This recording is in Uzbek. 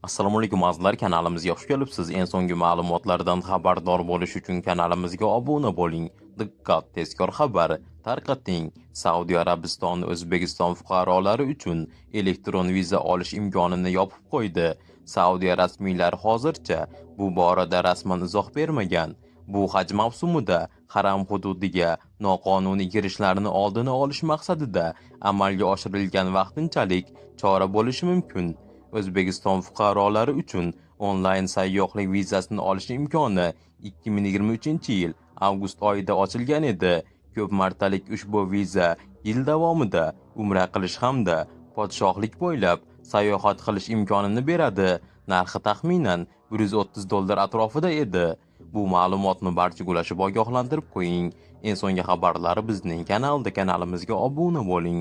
Assalomu alaykum azizlar, kanalimizga xush kelibsiz. Eng so'nggi ma'lumotlardan xabardor bo'lish uchun kanalimizga obuna bo'ling. Diqqat, tezkor xabar tarqating. Saudiya Arabistoni O'zbekiston fuqarolari uchun elektron viza olish imkonini yopib qo'ydi. Saudiya rasmiylari hozircha bu borada rasman izoh bermagan. Bu haj mavsumida haram hududiga noqonuniy kirishlarni oldini olish maqsadida amalga oshirilgan vaqtinchalik chora bo'lishi mumkin. O'zbekiston fuqarolari uchun onlayn sayyohlik vizasini olish imkoni 2023-yil avgust oyida ochilgan edi. Ko'p martalik ushbu viza yil davomida umra qilish hamda podshohlik bo'ylab sayohat qilish imkonini beradi. Narxi taxminan 130 dollar atrofida edi. Bu ma'lumotni barchaga ulashib ogohlantirib qo'ying. Eng so'nggi xabarlar bizning kanalda, kanalimizga obuna bo'ling.